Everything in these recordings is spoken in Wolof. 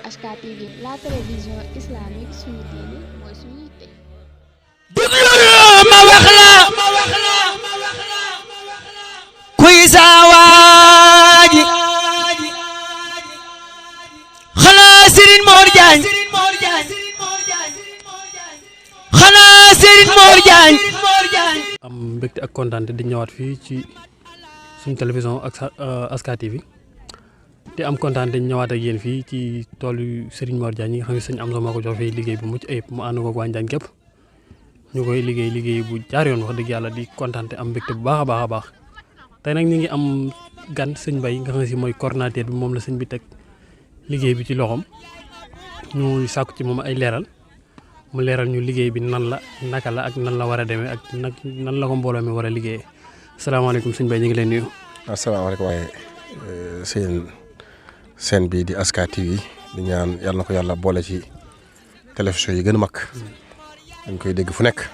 HK TV, la télévision islamique suñu diine mooy suñu yitte. ma wax la kuy saa waaji xanaa Serigne Mor Diagne xanaa Serigne Mor Diagne am mbégte ak kontaan di ñëwaat fii ci suñu télévision ak HK TV te am kontaan di ñëwaat ak yéen fii ci toolu Serigne Mor Diagne ñi nga xam ne sëñ Amsa moo ko jox fii liggéey bu mucc ayib mu ànd ko waa Njaañ gépp ñu koy liggéey bu jaar yoon wax dëgg yàlla di kontaan te am mbégte bu baax a baax tey nag ñu ngi am gan sëñ Mbaye nga xam ne si mooy coordinateur bi moom la sëñ bi teg liggéey bi ci loxoom ñu sàkku ci moom ay leeral mu leeral ñu liggéey bi nan la naka la ak nan la war a demee ak nan la ko mbooloo mi war a liggéeyee asalaamaaleykum sëñ Mbaye ñu ngi leen nuyu. asalaamaaleykum waaye seen bii di HK TV di ñaan yàlla na ko yàlla boole ci télévision yi gën a mag dañ koy dégg fu nekk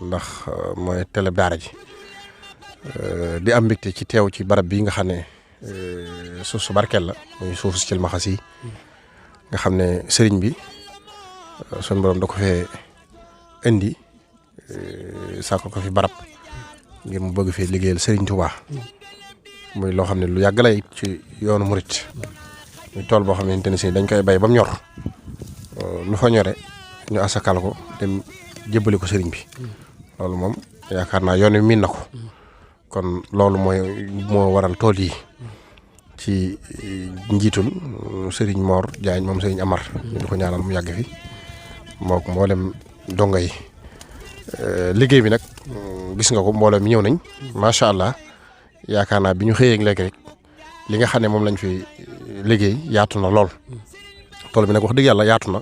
ndax mooy télé daara ji di am mbégte ci teew ci barab bii nga xam ne suuf su barkeel la muy suuf si Thilmakha Sy nga xam ne sëriñ bi suñu borom da ko fee indi sàkk ko fi barab ngir mu bëgg fee liggéeyal Sëriñ Tuubaa muy loo xam ne lu yàgg lay ci yoonu murit muy tool boo xamante ne si dañ koy bay ba mu ñor lu fa ñore ñu asakal ko dem jébbali ko sëriñ bi loolu moom yaakaar naa yoon wi miin na ko kon loolu moo waral tool yi ci njiitul Sëriñ Mor Diagne moom Sëriñ Amar ñu di ko ñaanal mu yàgg fi moo ko mboolem donga yi liggéey bi nag gis nga ko mbooloo mi ñëw nañ macha allah yaakaar naa bi ñu xëyee léegi rek li nga xam ne moom lañ fi liggéey yaatu na lool tool bi nag wax dëgg yàlla yaatu na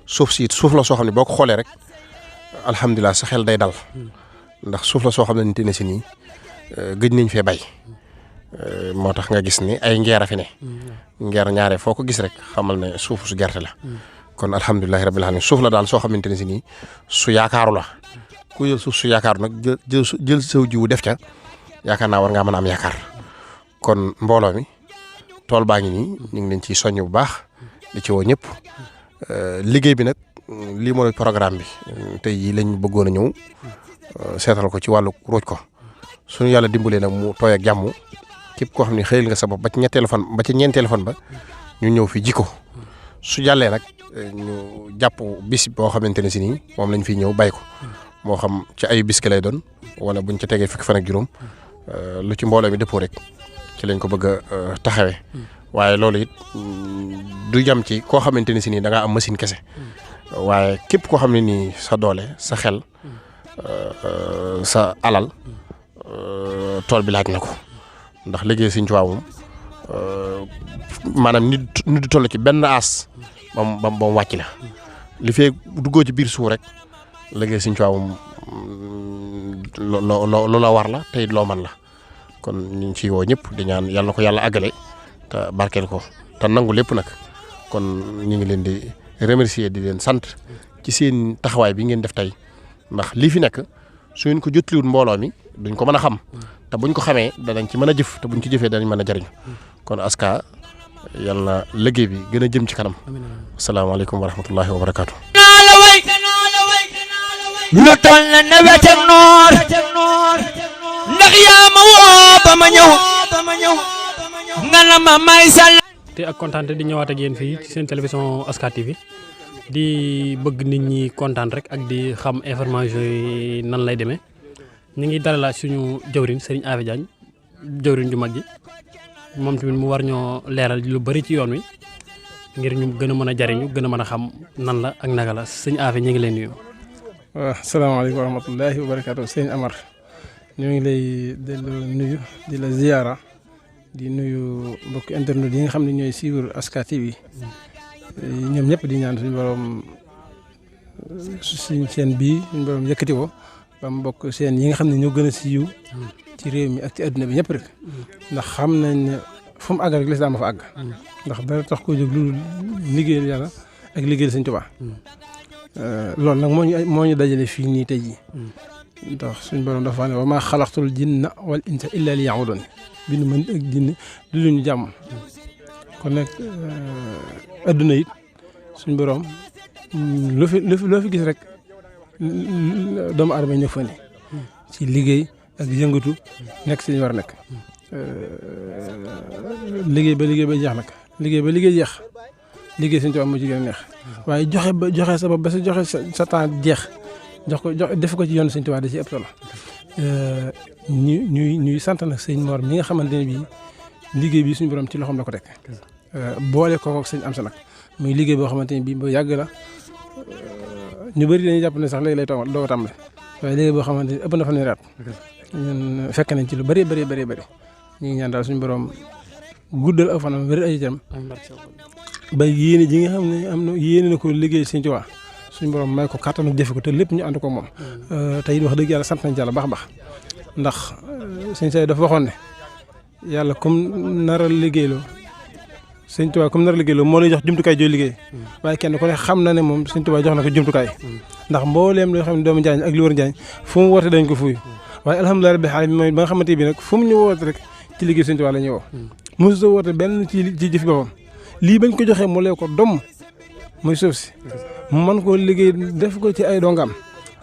suuf la soo xam ne boo ko xoolee rek alhamdulilah sa xel day dal ndax suuf la soo xam ne si nii gëj nañ fee bay moo tax nga gis ni ay ngeer a fi ne ngeer ñaare foo ko gis rek xamal ne suuf su gerte la kon alhamdulilahi rabbil alamin suuf la daal soo xamante ne si nii su yaakaaru la ku jël suuf su yaakaaru nag jël saw jiwu def ca yaakaar naa war ngaa mën a am yaakaar kon mbooloo mi tool baa ngi nii ñu ngi leen ciy soññ bu baax di ci woo ñëpp liggéey bi nag lii mooy programme bi tey yi lañ bëggoon a ñëw seetal ko ci wàllu ruuj ko suñu yàlla dimbalee nag mu tooy ak jàmm képp koo xam ne xëyal nga sa bopp ba ci ñetteelu fan ba ci ñeenteelu fan ba ñu ñëw fi jikko su jàllee nag ñu jàpp bis boo xamante ne si nii moom lañ fiy ñëw bay ko moo xam ci ay bis ki lay doon wala buñ ca tegee fukki fan ak juróom lu ci mbooloo mi dëppoo rek ci lañ ko bëgg a taxawee waaye loolu it du jam ci koo xamante ne si nii da ngaa am machine kese waaye képp koo xam ne nii sa doole sa xel sa alal tool bi laaj na ko ndax liggéey Sëriñ Tuubaa moom maanaam nit di toll ci benn aas ba mu wàcc la li fee duggoo ci biir suuf rek liggéey Sëriñ Tuubaa moom loo la war la tey loo man la kon ñu ngi ciy woo ñëpp di ñaan yàlla na ko yàlla àggale te barkeel ko te nangu lépp nag kon ñu ngi leen di remercier di leen sant ci seen taxawaay bi ngeen def tey ndax lii fi nekk su ngeen ko jotliwul mbooloo mi duñ ko mën a xam te buñ ko xamee danañ ci mën a jëf te buñ ci jëfee danañ mën a jëriñ kon HK yàlla na liggéey bi gën a jëm ci kanam asalaamaaleykum wa rahmatullahi wa barakaatu. lu toll na nawet ak noor ndax yaa ma woo ba ma ñëw nga na ma may sal te ak kontaan di ñëwaat ak yéen fii ci seen télévision HK TV di bëgg nit ñi kontaan rek ak di xam information yi nan lay demee ñu ngi dalalaat suñu jëwriñ Serigne Afia Diagne jëwriñ ju mag ji moom tamit mu war ñoo leeral lu bari ci yoon wi ngir ñu gën a mën a jariñu gën a mën a xam nan la ak naka la sëñ Afia ñu ngi leen nuyu. waaw salaamaaleykum wa rahmatullahi wa barakaatu sëñ Amar ñoo ngi lay delloo nuyu di la ziyaara di nuyu mbokk internet yi nga xam ne ñooy suivre HK TV ñoom ñëpp di ñaan suñu borom suñ seen bii suñu borom yëkkati ko ba mu bokk seen yi nga xam ne ñoo gën a siiw ci réew mi ak ci adduna bi ñëpp rek ndax xam nañ ne fu mu àgg rek lislaam fa àgg ndax dara tax koo jóg lu liggéeyal yàlla ak liggéeyal Sëñ Tuubaa loolu nag moo ñu dajale fii nii tey jii ndax suñu borom dafa ne wa maa xalaqtul jinna wal insa illa liya'budun bindu mën ak jinne du lu ñu jàmm kon nag adduna it suñu borom loo fi gis rek doomu aadama ñëw fa ne ci liggéey ak yëngatu nekk si ñu war a nekk liggéey ba jeex nag liggéey ba liggéey jeex liggéey suñu tubaab moo ci gën a neex waaye joxe sa bopp ba sa joxe sa temps jeex def ko ci yoon suñu tubaab da ci ëpp solo ñuy sant nag sëñ Mor mi nga xamante ne bii liggéey bi suñu borom ci loxoom la ko teg boole ko ak sëñ Amsa nag muy liggéey boo xamante ne bii ba yàgg la ñu bëri dañuy jàpp ne sax léegi lay doo tàmbale waaye liggéey boo xamante ne ëpp na fanweeri at ñun fekk nañ ci lu bëri ñu ngi ñaan daal suñu borom guddal aw fanam wér ay jëm ba yéene ji nga xam ne am na yéene na ko liggéey sëñ Tuubaa suñu borom may ko kàttanu jëfe ko te lépp ñu ànd ko moom tey wax dëgg yàlla sant nañ ci yàlla baax ndax sëñ Say dafa waxoon ne yàlla comme nar a liggéeyloo sëñ Tuubaa comme nar a liggéeyloo moo lay jox jumtukaay jooy liggéey waaye kenn ku ne xam na ne moom sëñ Tuubaa jox na ko jumtukaay ndax mbooleem loo xam ne doomu Njaañ ak li war Njaañ fu mu woote dañ ko fuuy waaye alhamdulilah rabbil alamin mooy ba nga xamante bi nag fu mu ñu woote rek ci liggéey sëñ Tuubaa la ñuy woo mosu woote benn ci jëfi boppam lii bañ ko joxee mu lee ko dom muy suuf si mu mën koo liggéey def ko ci ay dongam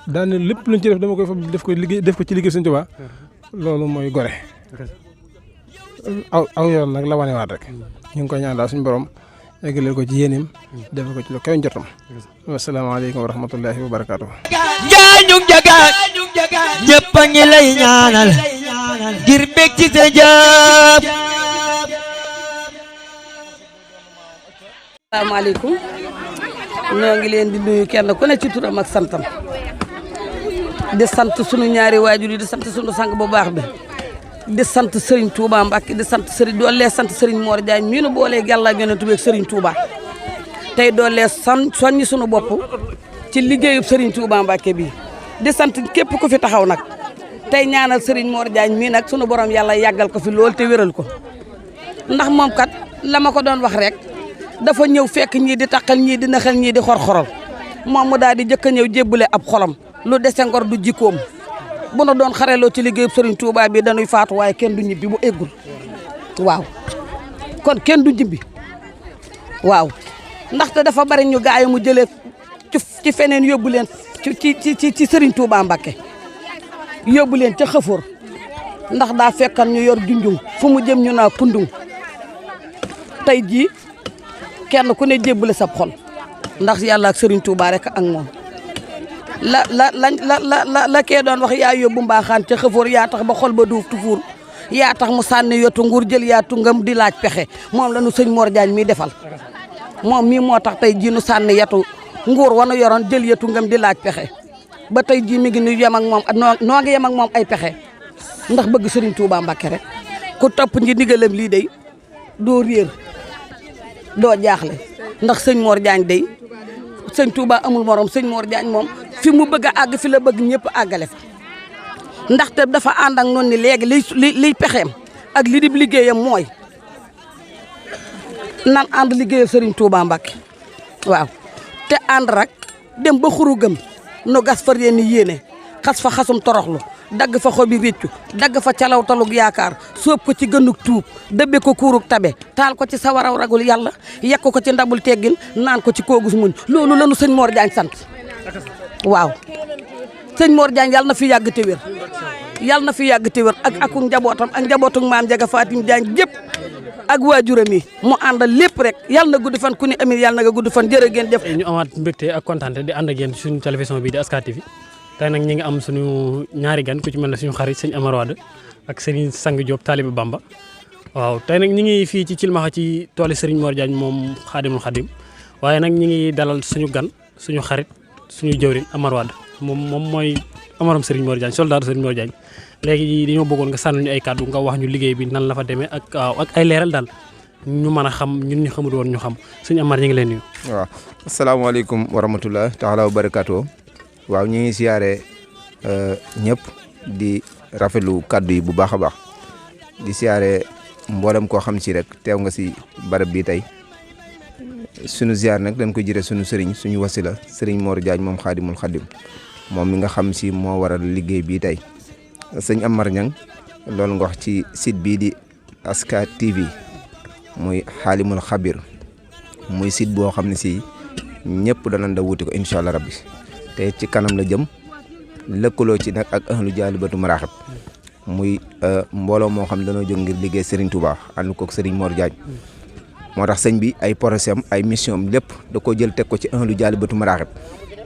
daane lépp luñ ci def dama koy fa def ko ci liggéey sëñ Tuubaa loolu mooy gore aw yoon nag la wanewaat rek ñu ngi koy ñaan daal suñu borom eggaleel ko ci yéenim def ko ci lu kaw njortam wasalaamaaleykum wa rahmatullahi wa barakaatu. Njaañu Njagaan ñëpp a ngi lay ñaanal ngir bég ci sa jëf. asalaamaaleykum ñoo ngi leen di nuyu kenn ku ne ci turam ak santam di sant sunu ñaari waajur yi di sant sunu sang bu baax bi di sant Serigne Touba Mbacke di sant Serigne doolee sant Serigne Mor Diagne mii nu boolee Yàlla Yonent bi ak Serigne Touba tey doolee soññi sunu bopp ci liggéeyub Serigne Touba Mbacke bii di sant képp ku fi taxaw nag tey ñaanal Serigne Mor Diagne mii nag sunu borom yàlla yàggal ko fi lool te wéral ko ndax moom kat la ma ko doon wax rek dafa ñëw fekk ñii di taqal ñii di naxal ñii di xor-xoral moom mu daal di jëkk a ñëw jébbale ab xolam lu dese ngor du jikkoom bu nu doon xareloo ci liggéeyub Serigne Touba bi dañuy faatu waaye kenn du ñibbi bu eggul waaw kon kenn du ñibbi waaw ndaxte dafa bari ñu gaay mu jëlee ci feneen yóbbu leen ci Serigne Touba Mbacké yóbbu leen ca xëfoor ndax daa fekkan ñu yor junjung fu mu jëm ñu naa kundung tey jii kenn ku ne jébbale sab xol ndax yàlla ak Serigne Touba rek ak moom la kee doon wax yaa yóbbu mbaaxaan ca xëfoor yaa tax ba xol ba duuf tufuur yaa tax mu sànni yotu nguur jël yaatu ngam di laaj pexe moom la nu sëñ Mor Diagne mi defal moom mii moo tax tey jii nu sànni yatu nguur wanu yoroon jël yatu ngam di laaj pexe ba tey jii mi ngi nu yem ak moom noo ngi yem ak moom ay pexe ndax bëgg Serigne Touba Mbacké rek ku topp ñi ndigalam lii day doo réer doo jaaxle ndax sëñ Mor Diagne day sëñ Touba amul morom sëñ Mor Diagne moom fi mu bëgg a àgg fi la bëgg ñëpp àggale fa ndaxte dafa ànd ak noonu ni léegi liy pexeem ak li di liggéeyam mooy nan ànd liggéeyal Serigne Touba Mbacké waaw te ànd rek dem ba xuru gëm no gas fa yéen yéene xas fa xasum toroxlu dagg fa xobi réccu dagg fa calaw talug yaakaar sóob ko ci gënug tuub dëbbe ko kuurug tabe taal ko ci sawaraw ragul yàlla yekk ko ci ndabul teggin naan ko ci koogus muñ loolu lanu sëñ Mor Diagne sant waaw sëñ Mor Diagne yàlla na fi yàgg te wér yàlla na fi yàgg te wér ak njabootam ak njabootuk maam Jaga Fatim Diagne gépp ak waajuram yi mu àndal lépp rek yàlla na gudd fan ku ni amin yàlla na nga gudd fan jërë ngeen jëf. ñu amaat mbégte ak kontaante di ànd ak yéen suñu télévision bii di Aska TV tey nag ñi ngi am suñu ñaari gan ku ci mel ne suñu xarit sëñ Amar Wade ak Serigne Sang Diop Talibé Bamba waaw tey nag ñi ngi fii ci Cilmaxa ci tooli Serigne Mor Diagne moom Xaadimul Xaadim waaye nag ñi ngi dalal suñu gan suñu xarit suñu jëwriñ Amar Wade moom mooy amaram Serigne Mor Diagne soldat Serigne Mor Diagne léegi dañoo bëggoon nga sànnal ñu ay kàddu nga wax ñu liggéey bi nan la fa demee ak ay leeral daal ñu mën a xam ñun ñu xamul woon ñu xam sëñ Amar ñu ngi leen nuyu. waaw asalaamaaleykum wa rahmatulah taala wa barakaatu waaw ñu ngi siyaare ñëpp di rafetlu kàddu yi bu baax a baax di siyaare mboolem koo xam si rek teew nga si barab bi tey sunu ziar nag dañ ko jëre sunu sëriñ suñu wasila sëriñ Mor Diagne moom Xaadimul Xaadim moom mi nga xam si moo waral liggéey bii tey sëñ Amar Niang loolu nga wax ci site bii di Aska TV muy xaalimul xabir muy site boo xam ne si ñëpp danañ da wuti ko incha allah rabbi te ci kanam la jëm lëkkaloo ci nag ak ahlu jaalibatu maraaxib muy mbooloo moo xam ne dañoo jóg ngir liggéey Serigne Touba ànd koog Serigne Mor Diagne moo tax sëñ bi ay projet am ay mission am lépp da koo jël teg ko ci ahlu jaalibatu maraaxib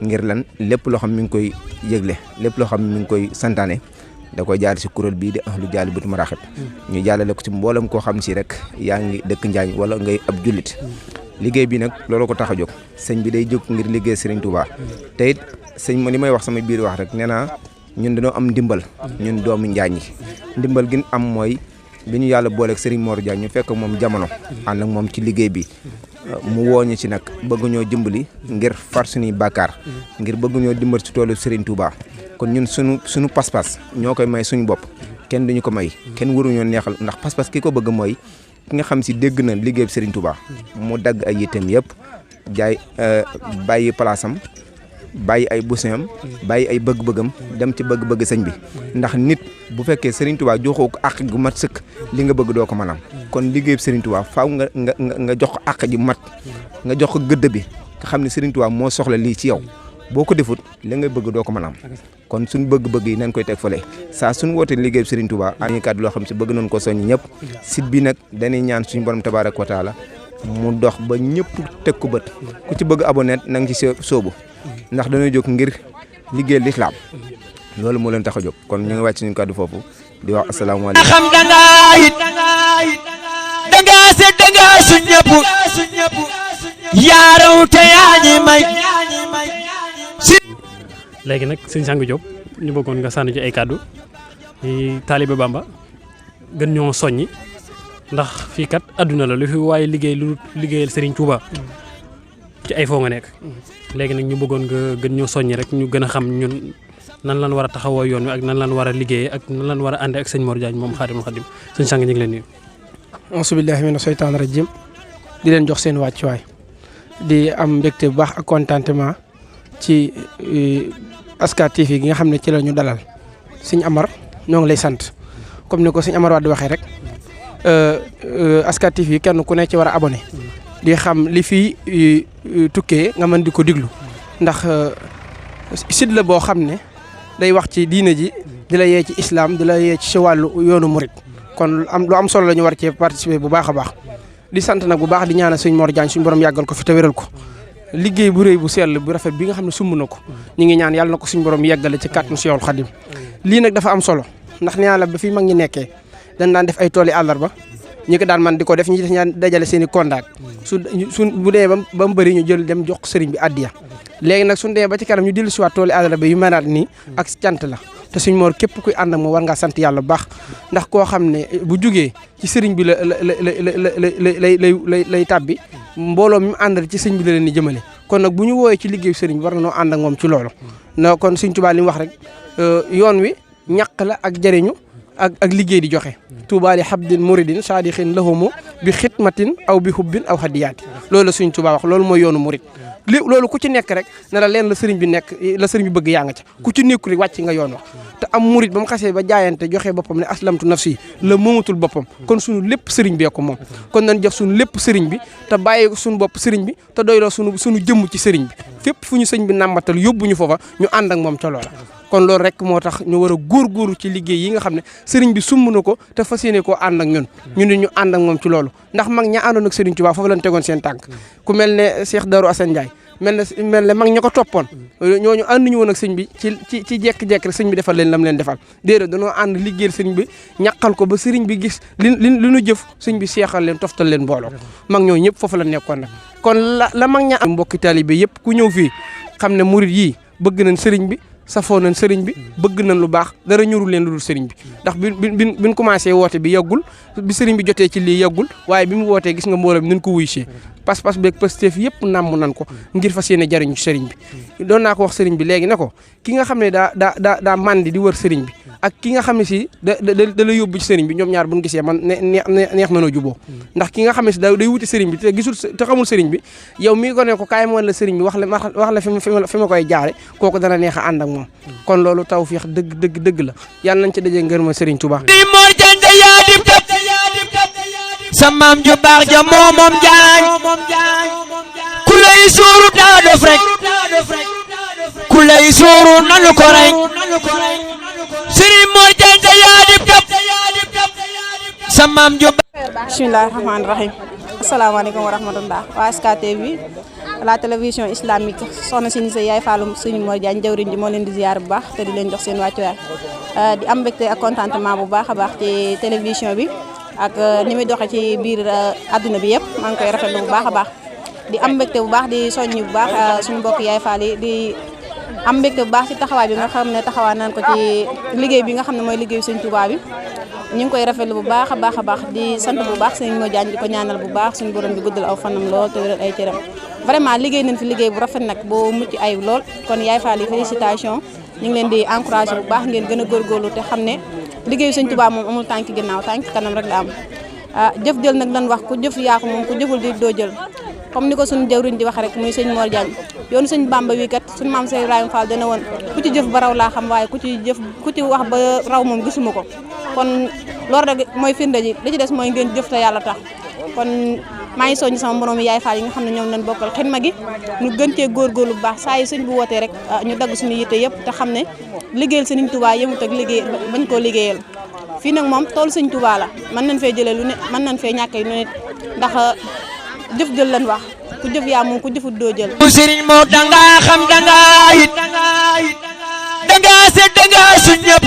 ngir lan lépp loo xam mi ngi koy yëgle lépp loo xam mi ngi koy santaane da koy jaar si kuréel bii di ahlu jaalibatu maraaxib ñu jàllale ko ci mboolem koo xam si rek yaa ngi dëkk Njaañ wala ngay ab jullit liggéey bi nag loolu ko tax a jóg sëñ bi day jóg ngir liggéey Serigne Touba te it sëñ ma li may wax sama biir wax rek nee naa ñun dañoo am ndimbal ñun doomu Njaañ yi ndimbal gi am mooy bi ñu yàlla booleeg Serigne Mor Diagne ñu fekk moom jamono ànd ak moom ci liggéey bi mu wooñu ci nag bëgg ñoo dimbali ngir far suñuy bàkkaar ngir bëgg ñoo dimbal ci toolu Serigne Touba kon ñun suñu pas-pas ñoo koy may suñu bopp kenn duñu ko may kenn waruñoo neexal ndax pas-pas ki ko bëgg mooy ki nga xam si dégg na liggéey Serigne Touba mu dagg ay yitteem yëpp jaay bàyyi palaasam bàyyi ay businam bàyyi ay bëgg-bëggam dem ci bëgg-bëgg sëñ bi ndax nit bu fekkee Serigne Touba joxoo ko àq gu mat sëkk li nga bëgg doo ko mën am kon liggéey Serigne Touba faaw nga jox ko àq ji mat nga jox ko gëdd bi nga xam ne Serigne Touba moo soxla lii ci yow boo ko defut li nga bëgg doo ko mën am kon suñu bëgg-bëgg yi nañ koy teg fële saa suñu wootee liggéey Serigne Touba añu kàddu loo xam si bëgg nañ ko soññ ñëpp site bi nag dañuy ñaan suñu borom tabaaraka wa taala mu dox ba ñëpp teg ko bët ku ci bëgg abonné na nga ci sóobu ndax dañoo jóg ngir liggéey lislaam loolu moo leen tax a jóg kon ñu ngi wàcc suñu kàddu foofu di wax asalaamaaleykum. xam dangaa seet dangaa su ñëpp yaaraw te yaa ñi may. léegi nag sëñ Sang Diop ñu bëggoon nga sànni ci ay kàddu yi taalibe Bamba gën ñoo soññi ndax fii kat adduna la lu fi waaye liggéey lu liggéeyal Serigne Touba ci ay foo nga nekk léegi nag ñu bëggoon nga gën ñoo soññi rek ñu gën a xam ñun nan lan war a taxawoo yoon wi ak nan lan war a liggéeyee ak nan lan war a àndee ak sëñ Mor Diagne moom Xaadimul Xaadim sëñ Sang ñu ngi leen nuyu. auzu billaahi mina shaytaani rajiim di leen jox seen wàccuwaay di am mbégte bu baax ak contentement ci Aska TV gi nga xam ne ci la ñu dalal sëñ Amar ñoo ngi lay sant comme ni ko sëñ Amar Wade waxee rek Aska TV kenn ku ne ci war a abonné di xam li fi tukkee nga mën di ko diglu ndax site la boo xam ne day wax ci diine ji di la yee ci islam di la yee ci wàllu yoonu murit kon lu am solo la ñu war cee participer bu baax a baax di sant nag bu baax di ñaanal sëñ Mor Diagne suñu borom yàggal ko fi te wéral ko liggéey bu rëy bu sell bu rafet bi nga xam ne sumb na ko ñu ngi ñaan yàlla na ko suñu borom yeggale ci kàttanu Seexul Xadim lii nag dafa am solo ndax nee naa la ba fi mag ñi nekkee dañ daan def ay tooli àllarba ñi ko daan man di ko def ñi def ñaan dajale seen i kondaak su bu dee ba mu bëri ñu jël dem jox sëriñ bi addiya léegi nag suñu dee ba ci kanam ñu dellu si waat tooli àllarba yu mënaat nii ak cant la te suñ Mor képp kuy ànd ak moom war ngaa sant yàlla bu baax ndax koo xam ne bu jugee ci sëriñ bi lay tàbbi mbooloo mi mu àndal ci sëriñ bi la leen di jëmale kon nag bu ñu wooyee ci liggéeyu sëriñ bi war na noo ànd ak moom ci loolu na kon Sëriñ Tuubaa li mu wax rek yoon wi ñàq la ak jëriñu ak liggéey di joxe Tuubaa li habdin muridin saadixin lahumu bi xidmatin aw bi hubbin aw hadiyaati loolu la Sëriñ Tuubaa wax loolu mooy yoonu murid loolu ku ci nekk rek ne la leen la sëriñ bi nekk la sëriñ bi bëgg yaa nga ca ku ci nekku rek wàcc nga yoon wax te am murid ba mu xasee ba jaayante joxe boppam ne aslamtu nafsi la moomatul boppam kon suñu lépp sëriñ bee ko moom kon nañ jox suñu lépp sëriñ bi te bàyyi suñu bopp sëriñ bi te doyloo suñu jëmm ci sëriñ bi fépp fu ñu sëriñ bi nàmbatal yóbbu ñu foofa ñu ànd ak moom ca loola kon loolu rek moo tax ñu war a góorgóorlu ci liggéey yi nga xam ne sëriñ bi sumb na ko te fas yéene koo ànd ak ñun ñu ànd ak moom ci loolu ndax mag ña àndoon ak sëriñ Tuubaa foofu lañ tegoon seen tànk ku mel ne Cheikh Darou Assane Ndiaye mel ne mag ña ko toppoon ñooñu ànduñu woon ak sëñ bi ci jekk-jekk rek sëñ bi defal leen lam leen defal déedéet dañoo ànd liggéeyal sëriñ bi ñaqal ko ba sëriñ bi gis li ñu jëf sëñ bi seexal leen toftal leen mbooloo mag ñoo ñëpp foofu la nekkoon nag kon la mag ña am mbokki taalibe yëpp ku ñëw fii xam ne murid yii bëgg nañ sëriñ bi safoo nañ sëriñ bi bëgg nañ lu baax dara ñurul leen lu dul sëriñ bi ndax biñ commencé woote bi yàggul bi sëriñ bi jotee ci lii yàggul waaye bi mu wootee gis nga mbooloo bi nañ ko wuy see pas-pas beeg Pastef yëpp nàmm nañ ko ngir fas yéene jariñu sëriñ bi doon naa ko wax sëriñ bi léegi ne ko ki nga xam ne daa mandi di wër sëriñ bi ak ki nga xam ne si da la yóbbu ci sëriñ bi ñoom ñaar buñ gisee man neex na noo juboo ndax ki nga xam ne si day wuti sëriñ bi te gisul te xamul sëriñ bi yow mii ko ne ko kaay moon la sëriñ bi wax la fi ma koy jaare kooku dana neex a ànd ak moom kon loolu tawfiix dëgg la yàlla nañ ci dajee ngërëma sëriñ Tuubaa di Mor Diagne yaa dib tab sa maam ju baax ja moom jaañ ku lay suuru daa dof rek ku lay suuru nanu ko rek Serigne Mor Diagne sa yaa dib tab sa maam ju baax. Bismillahir Rahmanir Rahim. Asalaamaaleykum wa rahmatullah. waa SKTV la télévision islamique soxna si sa yaay Fallou Serigne Mor Diagne jawriñ ji moo leen di ziar bu baax te di leen jox seen wàccuwaay di am mbégte ak contentement bu baax a baax ci télévision bi ak ni muy doxee ci biir adduna bi yëpp maa ngi koy rafetlu bu baax a baax di am mbégte bu baax di soññi bu baax suñu mbokk yaay Fall yi di am mbégte bu baax ci taxawaay bi nga xam ne taxawaa nañ ko ci liggéey bi nga xam ne mooy liggéeyu Sëñ Touba bi ñu ngi koy rafetlu bu baax a baax di sant bu baax Serigne Mor Diagne di ko ñaanal bu baax suñu borom bi guddal aw fanam lool te wéral ay cëram vraiment liggéey nañ fi liggéey bu rafet nag boo mucc ayib lool kon yaay Fall yi félicitation ñu ngi leen di encouragé bu baax ngeen gën a góorgóorlu te xam ne liggéeyu Sëñ Touba moom amul tànk ginnaaw tànk kanam rek la am jëf jël nag lan wax ku jëf yaa ko moom ku jëful di doo jël comme ni ko suñu jawriñ di wax rek muy Sëñ Mor Diagne yoonu Sëñ Bamba wi kat suñu maam Seydou Ibrahima Fall dana woon ku ci jëf ba raw laa xam waaye ku ci wax ba raw moom gisuma ko kon loolu rek mooy firnde ji li ci des mooy ngeen jëf te yàlla tax kon maa ngi soññ sama moroom yaay Fall yi nga xam ne ñoom lañ bokkal xidma gi ñu gën cee góorgóorlu bu baax saa yi sëñ bu wootee rek ñu dagg suñu yitte yëpp te xam ne liggéeyal Sëñ Touba yëmut ak liggéey bañ koo liggéeyal fii nag moom toolu Sëñ Touba la mën nañ fee jëlee lu ne mën nañ fee ñàkk lu ne ndax jëf jël lañ wax ku jëf yaa moom ku jëfut doo jël. Serigne Mor danga xam danga it danga seet danga suñ ñëpp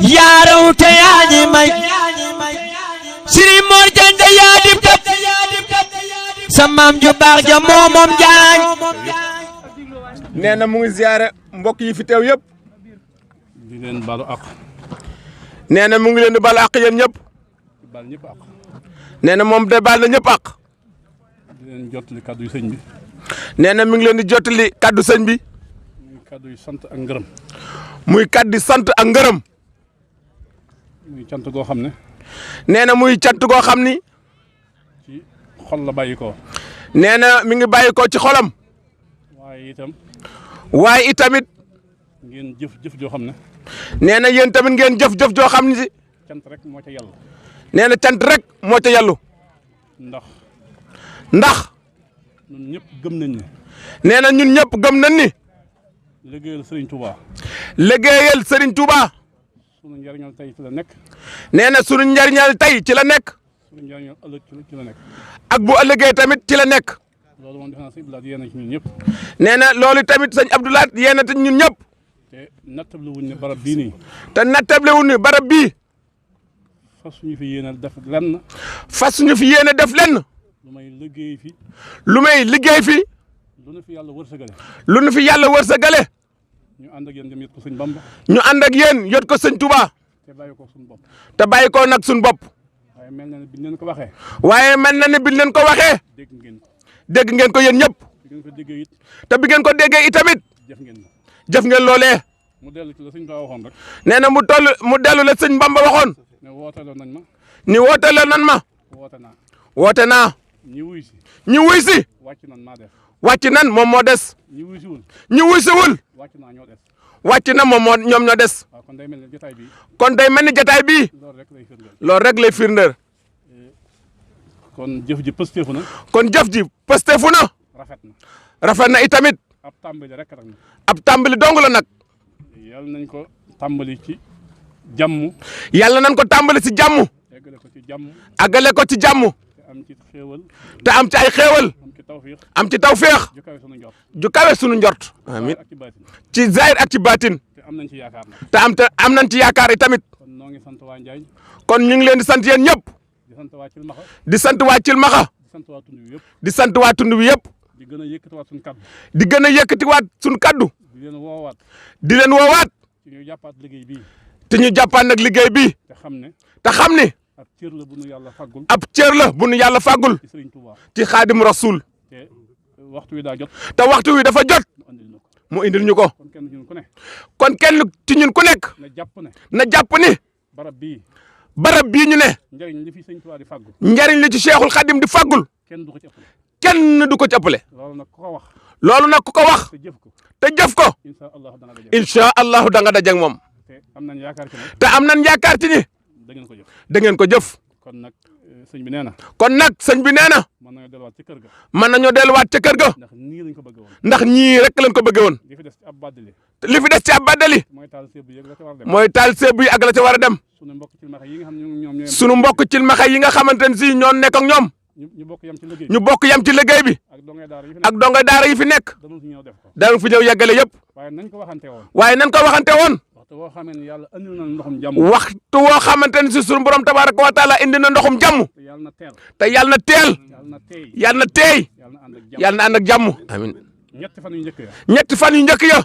yaaraw te yaa ñi may Serigne Mor Diagne da yaa dib tab sa maam ju baax ja moom jaañ. nee na mu ngi ziare mbokk yi fi teew yëpp. di leen baalu àq. nee na mu ngi leen di baalu àq yéen ñëpp. baal ñëpp àq. nee na moom de baal na ñëpp àq. di leen jottali kàddu yu sëñ bi. nee na mi ngi leen di jottali kàddu sëñ bi. muy kàddu yu sant ak ngërëm. muy kàddu sant ak ngërëm. muy cant goo xam ne. nee na muy cant goo xam ni. ci xol la bàyyi ko. nee na mi ngi bàyyi ko ci xolam. waaye itam. waaye itamit. ngeen jëf joo xam ne. nee na yéen tamit ngeen jëf joo xam ni. cant rek moo ca yàlla. nee na cant rek moo ca yàllu. ndax. ñun ñëpp gëm nañ ne. nee na ñun ñëpp gëm nañ ni. liggéeyal Serigne Touba. liggéeyal Serigne Touba. sunu njariñal tey ci la nekk. nee na sunu njariñal tey ci la nekk. sunu njariñal ëllëg ci la nekk. ak bu ëllëgee tamit ci la nekk. loolu moom defe naa sëñ Abdoulaye yéen a ci ñun ñëpp. nee na loolu tamit sëñ Abdoulaye yéen a ci ñun ñëpp. te nattable wuñ ne barab bii nii. te nattable wuñ ne barab bii. fas suñu fi yéene def lenn. fas suñu fi yéene def lenn. lu may liggéey fi. lu may liggéey fi. lu nu fi yàlla wërsëgale. lu nu fi yàlla wërsëgale. ñu ànd ak yéen dem yot ko sëñ Bamba. ñu ànd ak yéen yot ko sëñ Touba. te bàyyi ko suñu bopp. te bàyyi ko nag suñu bopp. waaye mel na ne biñ leen ko waxee. waaye mel na ne biñ leen ko waxee. dégg ngeen ko. dégg ngeen ko yéen ñëpp. bi ngeen ko déggee it. te bi ngeen ko déggee itamit. jëf ngeen ko. jëf ngeen loolee. mu dellu ci la sëñ Ba waxoon rek. nee na mu dellu la sëñ Bamba waxoon. ne wooteeloon nañ ma. ni wooteeloon nañ ma. woote naa. woote naa. ñi wuy si. ñi wuy si. wàcc nan maa def. wàcc nan moom moo des. ñi wuy siwul. ñi wuy siwul. wàcc naa ñoo des. wàcc na moom moo ñoom ñoo des. waaw kon day mel ni jotaay bi. kon day mel ni jotaay bii. loolu rek lay firndeel. loolu rek lay firndeel. kon jëf ji pësteefu na. kon jëf ji pësteefu na. rafet na. rafet na itamit. ab tàmbali rek rek na. ab tàmbali dong la nag. yàlla nañ ko tàmbali ci jàmm. yàlla nañ ko tàmbali ci jàmm. eggale ko ci jàmm. àggale ko ci jàmm. te am ci xéewal. te am ci ay xéewal. am ci tawfiix. am ci tawféex. ju kawe sunu njort. ju kawe sunu njort. amiin ci zahir ak ci baatin. te am nañ ci yaakaar nag. te am nañ ci yaakaar yi tamit. kon noo ngi sant waa Njaañ. kon ñu ngi leen di sant yéen ñëpp. di sant waa Cilmaxa. di sant waa Cilmaxa. di sant waa tund wi yëpp. di sant waa tund wi yëpp. di gën a yëkkatiwaat suñu kaddu. di gën a yëkkatiwaat suñu kaddu. di leen woowaat. di leen woowaat. ci ñu jàppaat liggéey bii. te ñu jàppaat nag liggéey bii. te xam ne. te xam ni. ab cër la bu nu yàlla faggul. ab cër la bu nu yàlla faggul. ci Sëriñ Tuubaa. ci Xaadim Rasul. te waxtu wi daa jot. te waxtu wi dafa jot. mu indil ñu ko. kon kenn ci ñun ku ne. kon kenn ci ñun ku nekk. na jàpp ne. na jàpp ni. barab bii. barab bii ñu ne. njariñ li fi Sëriñ Tuubaa di faggu. njariñ li ci Cheikhul Khadim di faggul. kenn du ko ci ëppale. kenn du ko ci ëppale. loolu nag ku ko wax. loolu nag ku ko wax. te jëf ko. te jëf ko. incha allahu da nga daje ak moom. te am nañ yaakaar ci ne. te am nañ yaakaar ci ni. da ngeen ko jëf. da ngeen ko jëf. kon nag sëñ bi nee na. kon nag sëñ bi nee na. mën nañoo delluwaat ca kër ga. mën nañoo delluwaat ca kër ga. ndax nii lañ ko bëgge woon. ndax ñii rek lañ ko bëgge woon. li fi des ci ab bàddali. li fi des ci ab bàddali. mooy taal seebu yi ak la ca war a dem. mooy taal seebu yi ak la ca war a dem. sunu mbokk cilmaxa yi nga xam ne ñoom sunu mbokk cilmaxa yi nga xamante ne si ñoo nekk ak ñoom. ñu bokk yam ci liggéey. ñu bokk yam ci liggéey bi. ak dongay daara yi fi nekk. danañ fi ñëw yeggale yëpp. waaye nañ ko waxante woon. waaye nañ ko waxante woon. waxtu woo xamante ne yàlla indi na ndoxum jàmm. waxtu woo xamante ne si sunu borom tabaaraka wa taala indi na ndoxum jàmm. te yàlla na teel. te yàlla na teel. yàlla na teey. yàlla na ànd ak jàmm. amiin. ñetti fan yu njëkk ya. ñetti fan yu njëkk ya.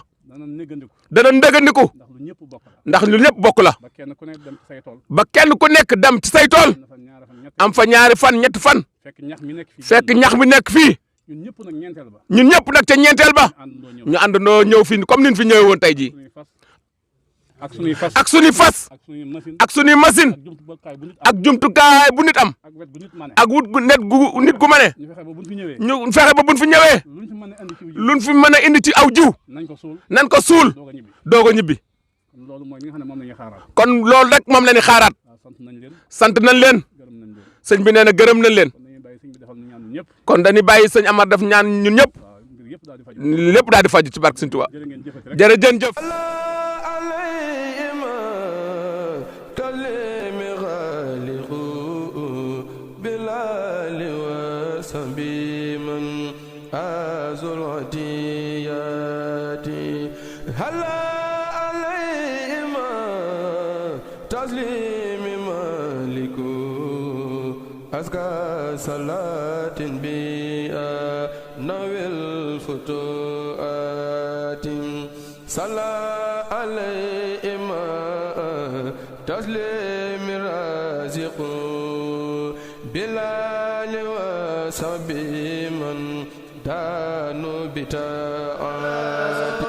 dana ndëgëndiku. ndax lu ñëpp bokk la. ba kenn ku nekk dem ci say tool. ba kenn ku nekk dem ci say tool. am fa ñaari fan ñetti fan. fekk ñax mi nekk fii. ñun ñëpp nag ca ñeenteel ba. ñu àndandoo ñëw fii comme niñ fi ñëwee woon tey jii. ak suñuy fas. ak suñuy machine. ak jumtukaay bu nit am. ak wut gu nit gu mane. ñu fexe ba buñ fi ñëwee. luñ fi mën a indi ci aw jiw. nañ ko suul. doog a ñibbi. kon loolu rek moom la ñu xaaraat. sant nañ leen. sëñ bi nee na gërëm nañ leen. kon dañuy bàyyi sëñ Amar def ñaan ñun ñëpp. lépp daal di faju ci barke sëñ Tuubaa. jërëjëf. أزكى صلاة بها نوي الفتوات صلى عليه تسليم رازق بلال وصبي من دانو بتاعات.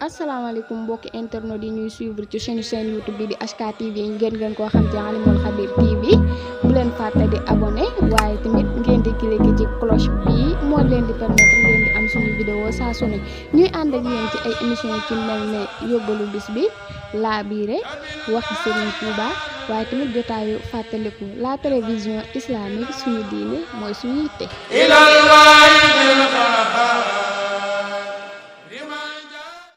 asalaamaaleykum mbokki internet yi ñuy suivre ci chaîne YouTube bi di HK TV ngeen koo xam ci Alimul Khabir TV bu leen fàtte di abonné waaye tamit ngeen di cliquer ci cloche bi moo leen di permettre ngeen di am suñu vidéo saa su ne ñuy ànd ak yéen ci ay émission ci mel ne yóbbalu bis bi laabiire waxi Serigne Touba waaye tamit jotaayu fàttaliku la télévision islamique suñu diine mooy suñu yitte.